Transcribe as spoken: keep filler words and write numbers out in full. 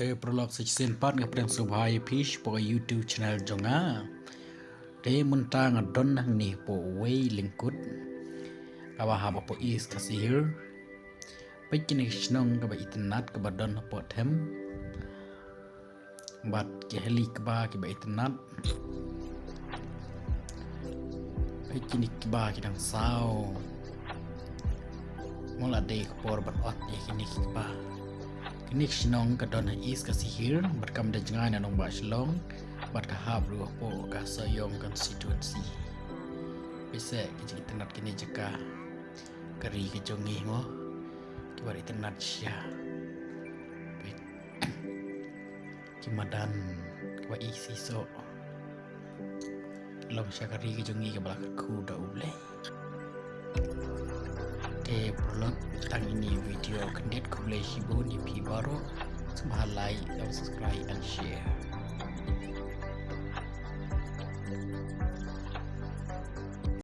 Te paralok, sa shisien pat nga pdiang sngewbha ïa phi shapoh ka YouTube channel jong nga. Te mynta nga don hangne hapoh Wei Lyngkut, kaba hap hapoh East Khasi Hills. Peit kine ki shnong kiba itynnat kiba don hapoh them, bad ki heli kba kiba itynnat. Peit kine ki kba ki dang saw. Mo la dei ka por ban ot ïa kine ki kba. Kine ki shnong ka don ha East Khasi Hills, bad kam da jngai na nongbah Shillong, bad ka hap ruh hapoh ka Sohiong constituency. Peit se ki jingitynnat kine jaka. Ka ri ka jong ngi mo, kiba itynnat shisha. Peit ki madan kiba i sisoh long sha ka ri ka jong ngi kaba la kyrkhu da U Blei. Te paralok, tang ine i video khyndiat, khublei shibun ïa phi baroh. Sngewbha like, subscribe and share.